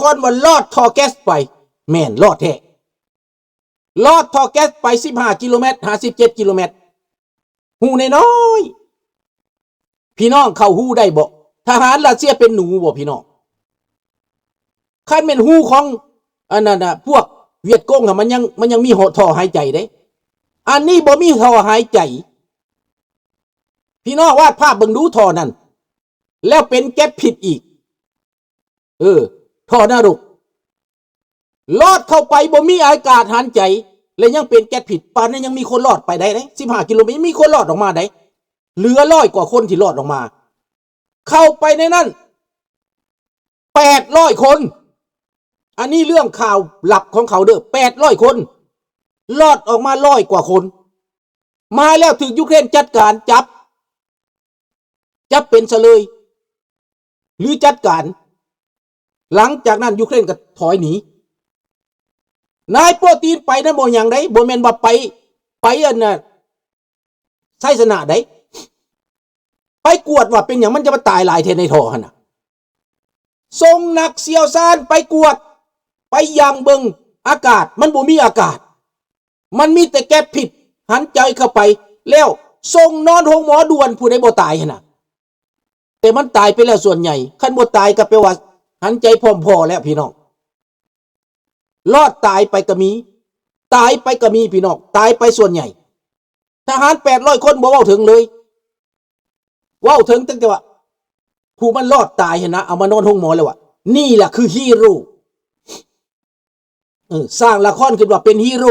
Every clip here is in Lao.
ກ່ອນວ່າລອດທໍ່ແກັສໄປ. ແມ່ນ ລອດແທ້. ລອດທໍ່ແກັສໄປສິບຫ້າກິໂລແມັດ ຫາສິບເຈັດກິໂລແມັດ. ຮູນ້ອຍໆ. ພີ່ນ້ອງເຂົາຮູ້ໄດ້ບໍ່? ທະຫານຣັດເຊຍເປັນໜູບໍ່ພີ່ນ້ອງ? ຄັນແມ່ນຮູຂອງອັນນັ້ນນະ ພວກຫວຽດກົງຫັ້ນ ມັນຍັງ ມັນຍັງມີທໍ່ຫາຍໃຈເດ້. ອັນນີ້ບໍ່ມີທໍ່ຫາຍໃຈ. ພີ່ນ້ອງວາດພາບເບິ່ງດູທໍ່ນັ້ນ ແລ້ວເປັນແກັສພິດອີກ. ເອີ ທໍ່ນະລົກ. ລອດເຂົ້າໄປບໍ່ມີອາກາດຫາຍໃຈ ແລະຍັງເປັນແກັສພິດ. ປານນັ້ນຍັງມີຄົນລອດໄປໄດ້ເດ້ ສິບຫ້າກິໂລແມັດ ຍັງມີຄົນລອດອອກມາໄດ້. ເຫຼືອຮ້ອຍກວ່າຄົນທີ່ລອດອອກມາ. ເຂົ້າໄປໃນນັ້ນແປດຮ້ອຍຄົນ. ອັນນີ້ເລື່ອງຂ່າວລັບຂອງເຂົາເດີ້ ແປດຮ້ອຍຄົນ ລອດອອກມາຮ້ອຍກວ່າຄົນ. ມາແລ້ວຖືກຢູເຄຣນຈັດການຈັບ ຈັບເປັນຊະເລີຍ ຫຼື ຈັດການ. ຫຼັງຈາກນັ້ນຢູເຄຣນກໍຖອຍໜີ. ນາຍໂປຕີນໄປນັ້ນບໍ່ຫຍັງໃດ ບໍ່ແມ່ນວ່າໄປ ໄປອັນນ່າ ໄຊຊະນະໃດ ໄປກວດວ່າເປັນຫຍັງມັນຈະມາຕາຍຫຼາຍແທ້ໃນທໍ່ຫັ້ນນະ. ສົ່ງນັກຊ່ຽວຊານໄປກວດ ໄປຢ່າງເບິ່ງອາກາດ ມັນບໍ່ມີອາກາດ ມັນມີແຕ່ແກັສພິດ ຫາຍໃຈເຂົ້າໄປ ແລ້ວສົ່ງນອນໂຮງໝໍດ່ວນ ຜູ້ໃດບໍ່ຕາຍຫັ້ນນະ. ແຕ່ມັນຕາຍໄປແລ້ວສ່ວນໃຫຍ່ ຄັນບໍ່ຕາຍກໍແປວ່າຫາຍໃຈພ້ອມພໍ້ແລ້ວພີ່ນ້ອງ. ລອດຕາຍໄປກໍມີ ຕາຍໄປກໍມີພີ່ນ້ອງ ຕາຍໄປສ່ວນໃຫຍ່. ທະຫານແປດຮ້ອຍຄົນບໍ່ເວົ້າເຖິງເລີຍ ເວົ້າເຖິງຕັ້ງແຕ່ວ່າຜູ້ມັນລອດຕາຍຫັ້ນນະ ເອົາມານອນໂຮງໝໍແລ້ວວ່າ ນີ້ລະຄືຮີໂຣ. ເອີ ສ້າງລະຄອນຂຶ້ນວ່າເປັນຮີໂຣ.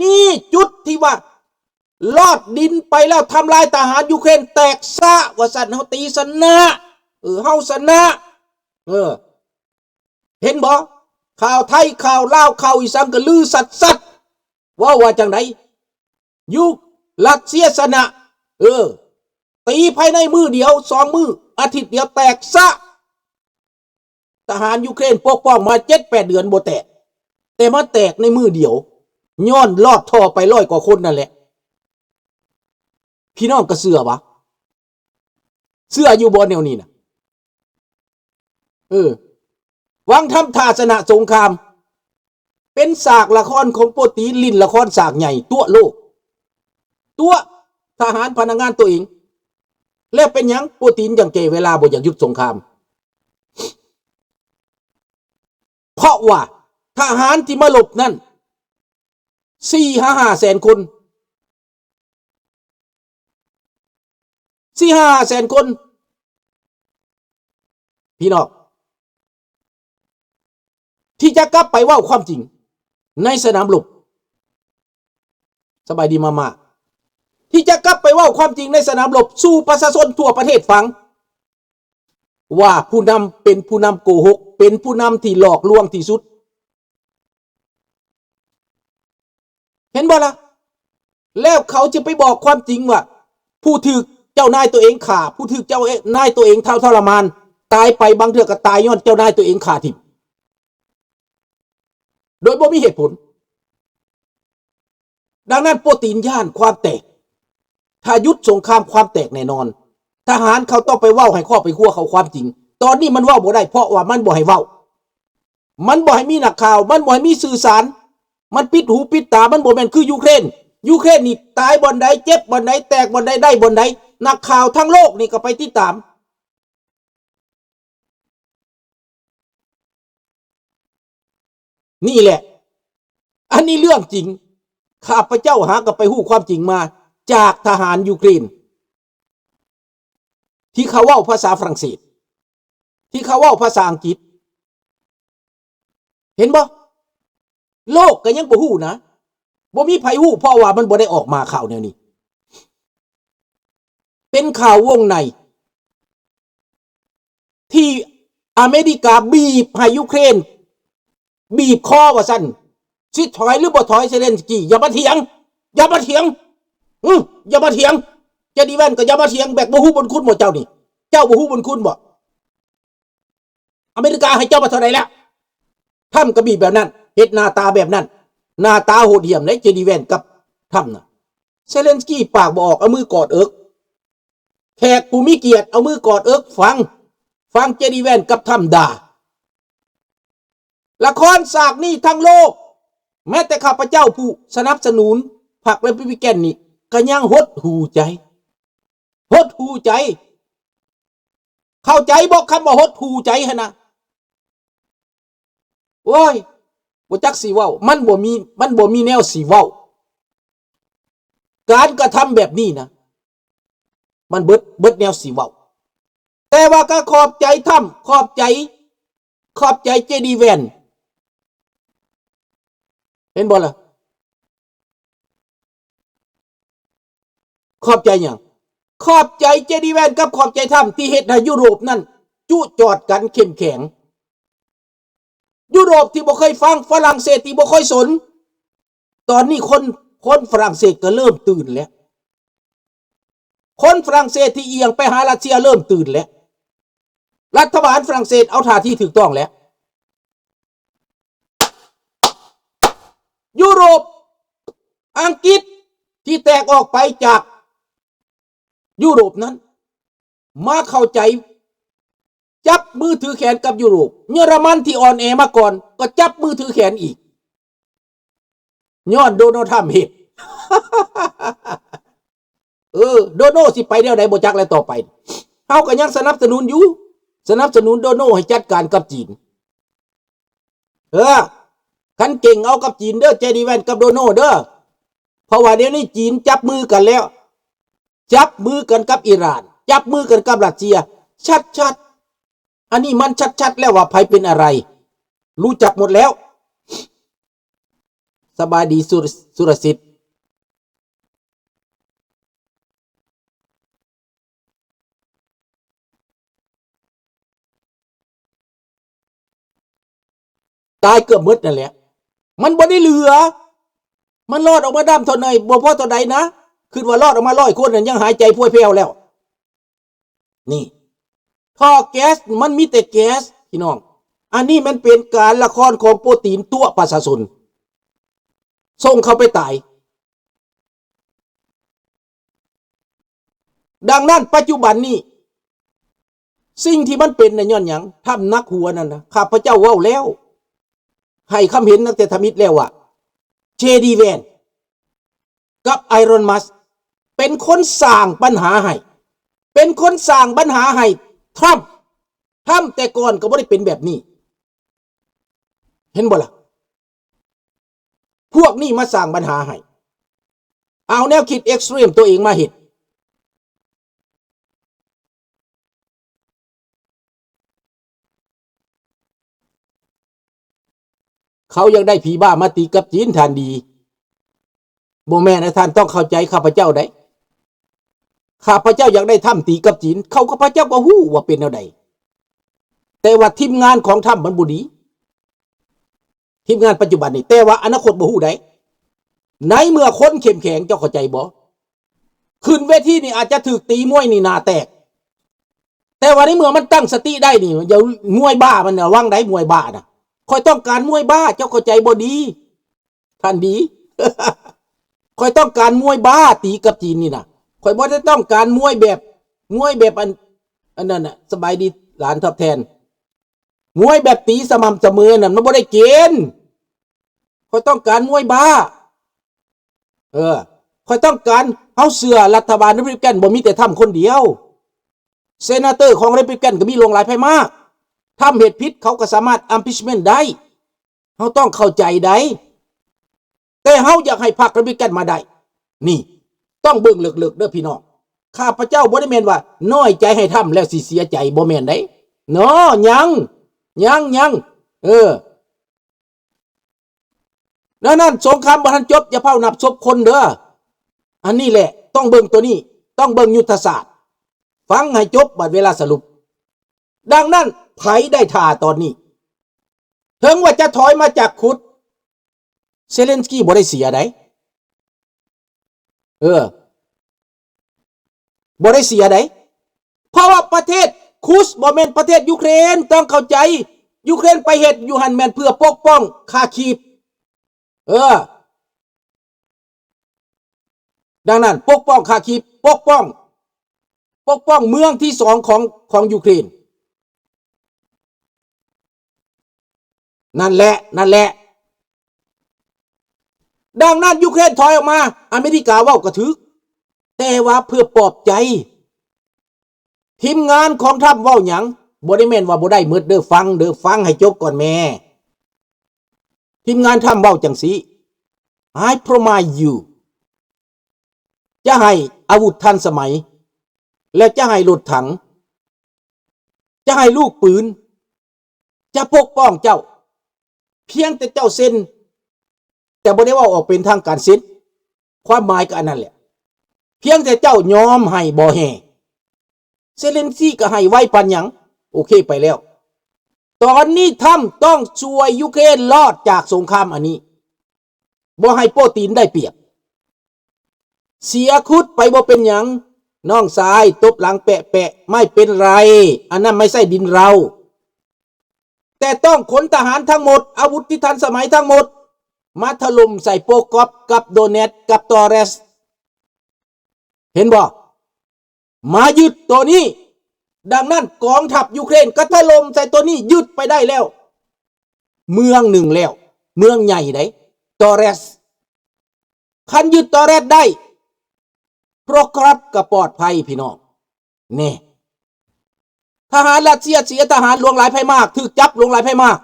ນີ້ຈຸດທີ່ວ່າລອດດິນໄປແລ້ວທຳລາຍທະຫານຢູເຄຣນແຕກຊະວ່າຊັ້ນ ເຮົາຕີຊະນະ ເອີ ເຮົາຊະນະ. ເອີ ເຫັນບໍ່? ຂ່າວໄທ ຂ່າວລາວ ຂ່າວອີ່ສັງກໍລືສັດໆ ເວົ້າວ່າຈັ່ງໃດ? ຢູ ຣັດເຊຍຊະນະ. ເອີ ຕີພາຍໃນມື້ດຽວ ສອງມື້ ອາທິດດຽວແຕກຊະ. ທະຫານຢູເຄຣນປົກປ້ອງມາເຈັດແປດເດືອນບໍ່ແຕກ ແຕ່ມາແຕກໃນມື້ດຽວ ຍ້ອນລອດທໍ່ໄປຮ້ອຍກວ່າຄົນນັ້ນແຫຼະ. ພີ່ນ້ອງກໍເຊື່ອວະ? ເຊື່ອຢູ່ບໍ່ແນວນີ້ນະ? ເອີ ຫວັງທຳທ່າຊະນະສົງຄາມ ເປັນສາກລະຄອນຂອງໂປຕີນ ຫຼິ້ນລະຄອນສາກໃຫຍ່ຕົວະໂລກ ຕົວະທະຫານພະນັກງານຕົວເອງ. ແລ້ວເປັນຫຍັງໂປຕີນຈັ່ງແກ່ເວລາບໍ່ຢາກຢຸດສົງຄາມ? ເພາະວ່າທະຫານທີ່ມາລົບນັ້ນ ສີ່ຫາຫ້າແສນຄົນ ສີ່ຫ້າແສນຄົນ ພີ່ນ້ອງ ທີ່ຈະກັບໄປເວົ້າຄວາມຈິງໃນສະໜາມລົບ. ສະບາຍດີມາມາ ທີ່ຈະກັບໄປເວົ້າຄວາມຈິງໃນສະໜາມລົບສູ່ປະຊາຊົນທົ່ວປະເທດຟັງ ວ່າຜູ້ນຳເປັນຜູ້ນຳໂກຫົກ ເປັນຜູ້ນຳທີ່ຫຼອກລວງທີ່ສຸດ. ເຫັນບໍ່ລະ? ແລ້ວເຂົາຈະໄປບອກຄວາມຈິງວ່າ ຜູ້ຖືກເຈົ້ານາຍຕົວເອງຂ້າ ຜູ້ຖືກເຈົ້ານາຍຕົວເອງເທົາທໍລະມານ ຕາຍໄປ ບາງເທື່ອກໍຕາຍຍ້ອນເຈົ້ານາຍຕົວເອງຂ້າຖິ້ມ ໂດຍບໍ່ມີເຫດຜົນ. ດັ່ງນັ້ນໂປຕີນຢ້ານຄວາມແຕກ. ຖ້າຢຸດສົງຄາມ ຄວາມແຕກແນ່ນອນ. ທະຫານເຂົາຕ້ອງໄປເວົ້າໃຫ້ຄອບໃຫ້ຄົວເຂົາຄວາມຈິງ. ຕອນນີ້ມັນເວົ້າບໍ່ໄດ້ ເພາະວ່າມັນບໍ່ໃຫ້ເວົ້າ. ມັນບໍ່ໃຫ້ມີນັກຂ່າວ, ມັນບໍ່ໃຫ້ມີສື່ສານ, ມັນປິດຫູປິດຕາ. ມັນບໍ່ແມ່ນຄືຢູເຄຣນ. ຢູເຄຣນນີ້ຕາຍບ່ອນໃດ, ເຈັບບ່ອນໃດ, ແຕກບ່ອນໃດ, ໄດ້ບ່ອນໃດ, ນັກຂ່າວທັງໂລກນີ້ກໍໄປຕິດຕາມ. ນີ້ແຫຼະ ອັນນີ້ເລື່ອງຈິງ. ຂ້າພະເຈົ້າຫາກໍໄປຮູ້ຄວາມຈິງມາຈາກທະຫານຢູເຄຣນ ທີ່ເຂົາເວົ້າພາສາຝຣັ່ງເສດ, ທີ່ເຂົາເວົ້າພາສາອັງກິດ. ເຫັນບໍ່? ໂລກກໍຍັງບໍ່ຮູ້ນະ, ບໍ່ມີໃຜຮູ້ ເພາະວ່າມັນບໍ່ໄດ້ອອກມາຂ່າວແນວນີ້. ເປັນຂ່າວວົງໃນ ທີ່ອາເມລິກາບີບໃຫ້ຢູເຄຣນ ບີບຄໍວ່າຊັ້ນ. ຊິຖອຍຫຼືບໍ່ຖອຍ ເຊເລັນສກີ, ຢ່າມາຖຽງ, ຢ່າມາຖຽງ, ອື ຢ່າມາຖຽງ. ເຈດີແວນກໍຢ່າມາຖຽງ ແບບບໍ່ຮູ້ບຸນຄຸນບໍ່ເຈົ້ານີ້? ເຈົ້າບໍ່ຮູ້ບຸນຄຸນບໍ່? ອາເມລິກາໃຫ້ເຈົ້າມາເທົ່າໃດແລ້ວ? ທຳກໍບີບແບບນັ້ນ, ເຮັດໜ້າຕາແບບນັ້ນ, ໜ້າຕາໂຫດຫ້ຽມເດ້ ເຈດີແວນກັບທຳນະ. ເຊເລັນສກີປາກບໍ່ອອກ ເອົາມືກອດເອິກ. ແຂກຜູ້ມີກຽດເອົາມືກອດເອິກ. ຟັງ, ຟັງເຈດີແວນກັບທຳດ່າ. ລະຄອນສາກນີ້ທັງໂລກ ແມ້ແຕ່ຂ້າພະເຈົ້າຜູ້ສະໜັບສະໜູນພັກເຣພັບບລິກັນນີ້ ກໍຍັງຫົດຫູ່ໃຈ ຫົດຫູ່ໃຈ. ເຂົ້າໃຈບໍ່ ຄຳວ່າຫົດຫູ່ໃຈຫັ້ນນະ? ໂອ້ຍ ບໍ່ຈັກຊິເວົ້າ ມັນບໍ່ມີ ມັນບໍ່ມີແນວຊິເວົ້າ. ການກະທຳແບບນີ້ນະ ມັນເບິດ ເບິດແນວຊິເວົ້າ. ແຕ່ວ່າກໍຂອບໃຈທຳ ຂອບໃຈ ຂອບໃຈເຈດີແວນ ເຫັນບໍ່ລະ? ຂອບໃຈຫຍັງ? ຂອບໃຈເຈດີແວນກັບຂອບໃຈທຳທີ່ເຮັດໃຫ້ຢູໂຣບນັ້ນຈຸຈອດກັນເຂັ້ມແຂງ. ຢູໂຣບທີ່ບໍ່ເຄີຍຟັງ, ຝຣັ່ງເສດທີ່ບໍ່ຄ່ອຍສົນ, ຕອນນີ້ຄົນ ຄົນຝຣັ່ງເສດກໍເລີ່ມຕື່ນແລ້ວ. ຄົນຝຣັ່ງເສດທີ່ອຽງໄປຫາຣັດເຊຍເລີ່ມຕື່ນແລ້ວ. ລັດຖະບານຝຣັ່ງເສດເອົາທ່າທີຖືກຕ້ອງແລ້ວ. ຢູໂຣບ, ອັງກິດທີ່ແຕກອອກໄປຈາກຢູໂຣບນັ້ນ ມາເຂົ້າໃຈ ຈັບມືຖືແຂນກັບຢູໂຣບ. ເຢຍລະມັນທີ່ອ່ອນແອມາກ່ອນ ກໍຈັບມືຖືແຂນອີກ ຍ້ອນໂດນັລທຳເຮັດ. ເອີ ໂດນັລຊິໄປແນວໃດບໍ່ຈັກແລ້ວຕໍ່ໄປ. ເຮົາກໍຍັງສະໜັບສະໜູນຢູ່, ສະໜັບສະໜູນໂດນັລໃຫ້ຈັດການກັບຈີນ. ເອີ ຄັນເກັ່ງເອົາກັບຈີນເດີ ເຈດີແວນກັບໂດນັລເດີ. ເພາະວ່າດຽວນີ້ຈີນຈັບມືກັນແລ້ວ, ຈັບມືກັນກັບອີຣານ, ຈັບມືກັນກັບຣັດເຊຍ ຊັດໆ. ອັນນີ້ມັນຊັດໆແລ້ວວ່າໃຜເປັນອະໄລ, ຮູ້ຈັກໝົດແລ້ວ. ສະບາຍດີ ສຸ ສຸລະສິດ. ຕາຍເກືອບໝົດນັ້ນແຫຼະ, ມັນບໍ່ໄດ້ເຫຼືອ. ມັນລອດອອກມາດຳເທົ່າໃດ ບໍ່ພໍເທົ່າໃດນະ, ຄິດວ່າລອດອອກມາຮ້ອຍຄົນນັ້ນ ຍັງຫາຍໃຈພວຍແຜ່ວແລ້ວ. ນີ້ ທໍ່ແກັສ ມັນມີແຕ່ແກັສ ພີ່ນ້ອງ. ອັນນີ້ມັນເປັນການລະຄອນຂອງໂປຕີນຕົວະປະຊາຊົນ ສົ່ງເຂົາໄປຕາຍ. ດັ່ງນັ້ນ ປັດຈຸບັນນີ້ ສິ່ງທີ່ມັນເປັນນະ ຍ້ອນຫຍັງ? ຖ້ຳໜັກຫົວນັ້ນນະ, ຂ້າພະເຈົ້າເວົ້າແລ້ວ ໃຫ້ຄຳເຫັນຕັ້ງແຕ່ທຳອິດແລ້ວວ່າ ເຈດີແວນ ກັບໄອລອນ ມັສ ເປັນຄົນສ້າງບັນຫາໃຫ້, ເປັນຄົນສ້າງບັນຫາໃຫ້ທຣຳ. ທຣຳແຕ່ກ່ອນກໍບໍ່ໄດ້ເປັນແບບນີ້, ເຫັນບໍ່ລະ? ພວກນີ້ມາສ້າງບັນຫາໃຫ້, ເອົາແນວຄິດເອັກສະຕຣີມຕົວເອງມາເຮັດ. ເຂົາຢາກໄດ້ຜີບ້າມາຕີກັບຈີນ, ທ່ານດີ. ບໍ່ແມ່ນນະ, ທ່ານຕ້ອງເຂົ້າໃຈຂ້າພະເຈົ້າໄດ໋. ຂ້າພະເຈົ້າຢາກໄດ້ທຳຕີກັບຈີນ, ເຂົາ ຂ້າພະເຈົ້າກໍຮູ້ວ່າເປັນແນວໃດ. ແຕ່ວ່າທີມງານຂອງທຳມັນບໍ່ດີ, ທີມງານປັດຈຸບັນນີ້, ແຕ່ວ່າອະນາຄົດບໍ່ຮູ້ໃດ໋. ໃນເມື່ອຄົນເຂັ້ມແຂງ, ເຈົ້າເຂົ້າໃຈບໍ່? ຂຶ້ນເວທີນີ້ອາດຈະຖືກຕີມວຍນີ້ໜ້າແຕກ, ແຕ່ວ່າໃນເມື່ອມັນຕັ້ງສະຕິໄດ້ນີ້, ຢ່າມວຍບ້າມັນນະ, ວັງໃດມວຍບ້ານະ. ຂ້ອຍຕ້ອງການມວຍບ້າ, ເຈົ້າເຂົ້າໃຈບໍ່ດີ ທ່ານດີ? ຂ້ອຍຕ້ອງການມວຍບ້າຕີກັບຈີນນີ້ນະ, ຂ້ອຍບໍ່ໄດ້ຕ້ອງການມວຍແບບ, ມວຍແບບອັນ, ອັນນັ້ນນະ. ສະບາຍດີຫຼານຕອບແທນ. ມວຍແບບຕີສະໝ່ຳສະເໝີນັ້ນ ມັນບໍ່ໄດ້ກິນ. ຂ້ອຍຕ້ອງການມວຍບ້າ. ເອີ ຂ້ອຍຕ້ອງການ, ເຮົາເຊື່ອລັດຖະບານ Republican ບໍ່ມີແຕ່ທຳຄົນດຽວ. ເຊນາເຕີຂອງ Republican ກໍມີຫຼວງຫຼາຍໄພມາກ. ທຳເຮັດຜິດ ເຂົາກໍສາມາດ impeachment ໄດ້. ເຮົາຕ້ອງເຂົ້າໃຈໄດ໋. ແຕ່ເຮົາຢາກໃຫ້ພັກ Republican ມາໄດ້. ນີ້ ຕ້ອງເບິ່ງເລິກໆເດີພີ່ນ້ອງ. ຂ້າພະເຈົ້າບໍ່ໄດ້ແມ່ນວ່ານ້ອຍໃຈໃຫ້ທຳແລ້ວຊິເສຍໃຈ, ບໍ່ແມ່ນໃດ໋ເນາະ. ຍັງ ຍັງ ຍັງ ເອີ. ດັ່ງນັ້ນ ສົງຄາມບໍ່ທັນຈົບ, ຢ່າເຝົ້ານັບສົບຄົນເດີ. ອັນນີ້ແຫຼະ ຕ້ອງເບິ່ງໂຕນີ້, ຕ້ອງເບິ່ງຍຸດທະສາດ. ຟັງໃຫ້ຈົບ, ບັດເວລາສະຫຼຸບ. ດັ່ງນັ້ນ ໃຜໄດ້ທ່າຕອນນີ້? ເຖິງວ່າຈະຖອຍມາຈາກຄຸດ, ເຊເລັນສກີບໍ່ໄດ້ເສຍໃດ໋. ເອີ ບໍ່ໄດ້ເສຍໃດ໋. ເພາະວ່າປະເທດຄຸດ ບໍ່ແມ່ນປະເທດຢູເຄຣນ, ຕ້ອງເຂົ້າໃຈ. ຢູເຄຣນໄປເຮັດຢູ່ຫັ້ນແມ່ນເພື່ອປົກປ້ອງຄາຄີບ. ເອີ ດັ່ງນັ້ນ ປົກປ້ອງຄາຄີບ, ປົກປ້ອງ, ປົກປ້ອງເມືອງທີສອງຂອງ, ຂອງຢູເຄຣນ. ນັ້ນແຫຼະ ນັ້ນແຫຼະ. ດັ່ງນັ້ນ ຢູເຄຣນຖອຍອອກມາ, ອາເມລິກາເວົ້າກໍຖືກ, ແຕ່ວ່າເພື່ອປອບໃຈ. ທີມງານຂອງທຣຳເວົ້າຫຍັງ? ບໍ່ໄດ້ແມ່ນວ່າບໍ່ໄດ້ໝົດເດີ້, ຟັງເດີ້, ຟັງໃຫ້ຈົບກ່ອນແມ້. ທີມງານທຣຳເວົ້າຈັ່ງຊີ້, I promise you ຈະໃຫ້ອາວຸດທັນສະໄໝ ແລະ ຈະໃຫ້ລົດຖັງ, ຈະໃຫ້ລູກປືນ, ຈະປົກປ້ອງເຈົ້າ, ພຽງແຕ່ເຈົ້າເຊັນ, ແຕ່ບໍ່ໄດ້ເວົ້າອອກເປັນທາງການເຊັນ, ຄວາມໝາຍກໍອັນນັ້ນແຫຼະ, ພຽງແຕ່ເຈົ້າຍອມໃຫ້ບໍ່ແຮ່. ເຊເລັນຊີກໍໃຫ້ໄວປານຫຍັງ? ໂອເຄ ໄປແລ້ວ. ຕອນນີ້ທຣຳຕ້ອງຊ່ວຍຢູເຄຣນລອດຈາກສົງຄາມອັນນີ້, ບໍ່ໃຫ້ໂປຕີນໄດ້ປຽບ. ເສຍຄຸດໄປບໍ່ເປັນຫຍັງ, ນ້ອງຊາຍ, ຕົບຫຼັງແປະໆ, ໄມ່ເປັນໄລ, ອັນນັ້ນໄມ່ໃຊ່ດິນເຮົາ. ແຕ່ຕ້ອງຂົນທະຫານທັງໝົດ, ອາວຸດທີ່ທັນສະໄໝທັງໝົດ, ມາຖະຫຼົ່ມໃສ່ໂປກອບ ກັບໂດແນັດ ກັບໂຕເຣສ. ເຫັນບໍ່? ມາຍຶດໂຕນີ້. ດັ່ງນັ້ນກອງທັບຢູເຄຣນກໍຖະຫຼົ່ມໃສ່ໂຕນີ້, ຍຶດໄປໄດ້ແລ້ວເມືອງໜຶ່ງແລ້ວ, ເມືອງໃຫຍ່ໃດ໋, ໂຕເຣສ. ຄັນຍຶດໂຕເຣສໄດ້, ໂປກອບກໍປອດໄພ, ພີ່ນ້ອງ. ແນ່. ທະຫານຣັດເຊຍເສຍທະຫານຫຼວງຫຼາຍໄພມາກ, ຖືກຈັບຫຼວງຫຼາຍໄພມາກ,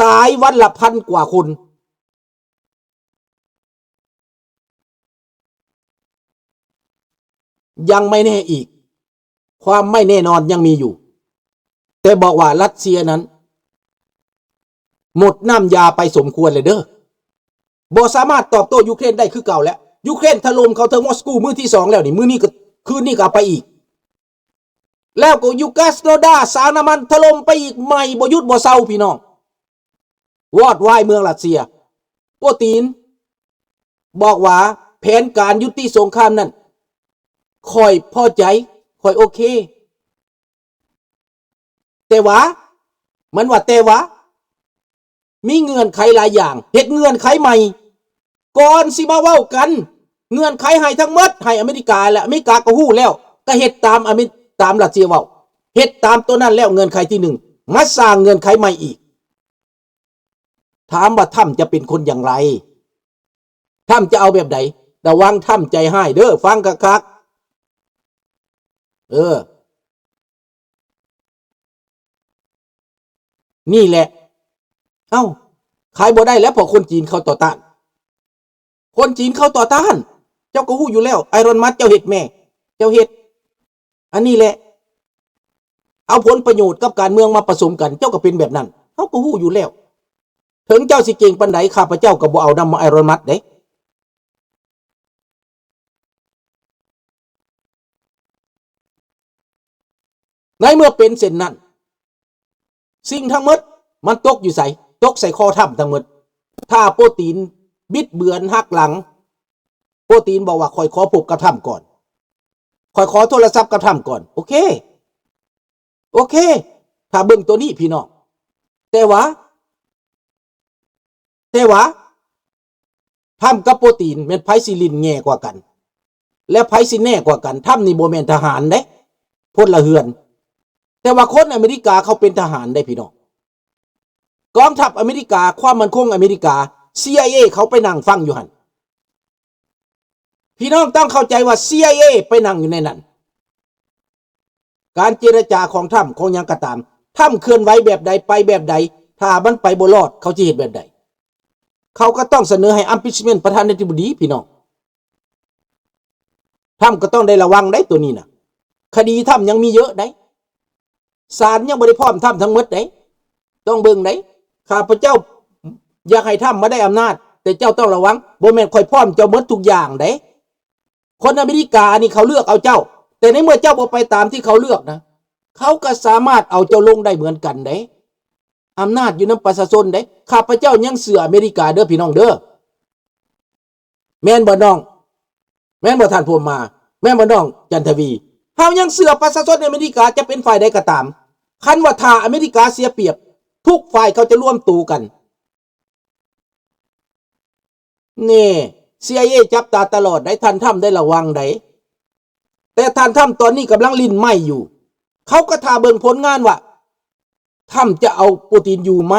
ຕາຍວັນລະພັນກວ່າຄົນ. ຍັງໄມ່ແນ່ອີກ, ຄວາມໄມ່ແນ່ນອນຍັງມີຢູ່. ແຕ່ບອກວ່າຣັດເຊຍນັ້ນໝົດນ້ຳຢາໄປສົມຄວນແລ້ວເດີ້. ບໍ່ສາມາດຕອບໂຕ້ຢູເຄຣນໄດ້ຄືເກົ່າແລ້ວ. ຢູເຄຣນຖະຫຼົ່ມເຂົ້າເຖິງມອສກູມື້ທີສອງແລ້ວນີ້, ມື້ນີ້ກໍ ຄືນນີ້ກໍເອົາໄປອີກ. ແລ້ວກໍຢູ່ກາສໂນດາ ສາງນ້ຳມັນຖະຫຼົ່ມໄປອີກໃໝ່ ບໍ່ຢຸດບໍ່ເຊົາ ພີ່ນ້ອງ. ວອດວາຍເມືອງຣັດເຊຍ. ໂປຕີນບອກວ່າ ແຜນການຍຸຕິສົງຄາມນັ້ນ ຂ້ອຍພໍໃຈ, ຂ້ອຍໂອເຄ. ແຕ່ວ່າ ມັນວ່າ ແຕ່ວ່າ ມີເງື່ອນໄຂຫຼາຍຢ່າງ, ເຮັດເງື່ອນໄຂໃໝ່. ກ່ອນຊິມາເວົ້າກັນ, ເງື່ອນໄຂໃຫ້ທັງໝົດໃຫ້ອາເມລິກາ ແລະ ອາເມລິກາກໍຮູ້ແລ້ວ, ກໍເຮັດຕາມອາເມ ຕາມຣັດເຊຍເວົ້າ, ເຮັດຕາມໂຕນັ້ນແລ້ວ. ເງື່ອນໄຂທີໜຶ່ງ ມາສ້າງເງື່ອນໄຂໃໝ່ອີກ. ຖາມວ່າທຣຳຈະເປັນຄົນຢ່າງໃດ? ທຣຳຈະເອົາແບບໃດ? ລະວັງ ທຣຳໃຈຮ້າຍເດີ້, ຟັງຄັກໆ. ເອີ ນີ້ແຫຼະ. ເອົ້າ, ຂາຍບໍ່ໄດ້ແລ້ວ ເພາະຄົນຈີນເຂົາຕໍ່ຕ້ານ. ຄົນຈີນເຂົາຕໍ່ຕ້ານ. ເຈົ້າກໍຮູ້ຢູ່ແລ້ວ, ໄອຣອນມັດ ເຈົ້າເຮັດແມ້, ເຈົ້າເຮັດ. ອັນນີ້ແຫຼະ, ເອົາຜົນປະໂຫຍດກັບການເມືອງມາປະສົມກັນ, ເຈົ້າກໍເປັນແບບນັ້ນ. ເຮົາກໍຮູ້ຢູ່ແລ້ວ. ເຖິງເຈົ້າຊິເກັ່ງປານໃດ, ຂ້າພະເຈົ້າກໍບໍ່ເອົານຳໄອຣອນມັດເດ້. ໃນເມື່ອເປັນເຊັ່ນນັ້ນ, ສິ່ງທັງໝົດມັນຕົກຢູ່ໃສ? ຕົກໃສ່ຄໍທຳທັງໝົດ. ຖ້າໂປຕີນບິດເບືອນຫັກຫຼັງ, ໂປຕີນບອກວ່າ ຂ້ອຍຂໍພົບກັບທຳກ່ອນ, ຂ້ອຍຂໍໂທລະສັບກັບທຳກ່ອນ. ໂອເຄ, ໂອເຄ, ຖ້າເບິ່ງໂຕນີ້ພີ່ນ້ອງ. ແຕ່ວ່າ, ແຕ່ວ່າ ທຳກັບໂປຕີນແມ່ນໃຜຊິຫຼິ້ນແງ່ກວ່າກັນ ແລະ ໃຜຊິແນ່ກວ່າກັນ? ທຳນີ້ບໍ່ແມ່ນທະຫານເດ້, ພົນລະເຮືອນ. ແຕ່ວ່າຄົນອາເມລິກາເຂົາເປັນທະຫານເດ້ພີ່ນ້ອງ. ກອງທັບອາເມລິກາ, ຄວາມໝັ້ນຄົງອາເມລິກາ, ຊີໄອເອ ເຂົາໄປນັ່ງຟັງຢູ່ຫັ້ນ. ພີ່ນ້ອງຕ້ອງເຂົ້າໃຈວ່າ ຊີໄອເອ ໄປນັ່ງຢູ່ໃນນັ້ນ. ການເຈລະຈາຂອງທຳ ຂອງຫຍັງກໍຕາມ, ທຳເຄື່ອນໄຫວແບບໃດ, ໄປແບບໃດ, ຖ້າມັນໄປບໍ່ລອດ, ເຂົາຈະເຮັດແບບໃດ? ເຂົາກໍຕ້ອງສະເໜີໃຫ້ impeachment ປະທານາທິບໍດີ, ພີ່ນ້ອງ. ທຳກໍຕ້ອງໄດ້ລະວັງໄດ໋ ໂຕນີ້ນະ. ຄະດີທຳຍັງມີເຍອະໄດ໋. ສານຍັງບໍ່ໄດ້ພ້ອມທຳທັງໝົດເດ້. ຕ້ອງເບິ່ງເດ້. ຂ້າພະເຈົ້າຢາກໃຫ້ທຳມາໄດ້ອຳນາດ, ແຕ່ເຈົ້າຕ້ອງລະວັງ, ບໍ່ແມ່ນຂ້ອຍພ້ອມເຈົ້າໝົດທຸກຢ່າງເດ້. ຄົນອາເມລິການີ້ເຂົາເລືອກເອົາເຈົ້າ, ແຕ່ໃນເມື່ອເຈົ້າບໍ່ໄປຕາມທີ່ເຂົາເລືອກນະ, ເຂົາກໍສາມາດເອົາເຈົ້າລົງໄດ້ເໝືອນກັນເດ້. ອຳນາດຢູ່ນຳປະຊາຊົນເດ້. ຂ້າພະເຈົ້າຍັງເຊື່ອອາເມລິກາເດີ້ ພີ່ນ້ອງເດີ້. ແມ່ນບໍ່ນ້ອງ? ແມ່ນບໍ່ທ່ານພົມມາ? ແມ່ນບໍ່ນ້ອງຈັນທະວີ? ເຮົາຍັງເຊື່ອປະຊາຊົນອາເມລິກາຈະເປັນຝ່າຍໃດກໍຕາມ. ຄັນວ່າຖ້າອາເມລິກາເສຍປຽບ, ທຸກຝ່າຍເຂົາຈະລວມໂຕກັນ. ນີ້ ຊີໄອເອ ຈັບຕາຕະຫຼອດໄດ໋, ທ່ານທຳໄດ້ລະວັງໄດ໋. ແຕ່ທ່ານທຳຕອນນີ້ກຳລັງຫຼິ້ນໄມ້ຢູ່. ເຂົາກໍຖ້າເບິ່ງຜົນງານວ່າ ທຳຈະເອົາໂປຕີນຢູ່ໄໝ?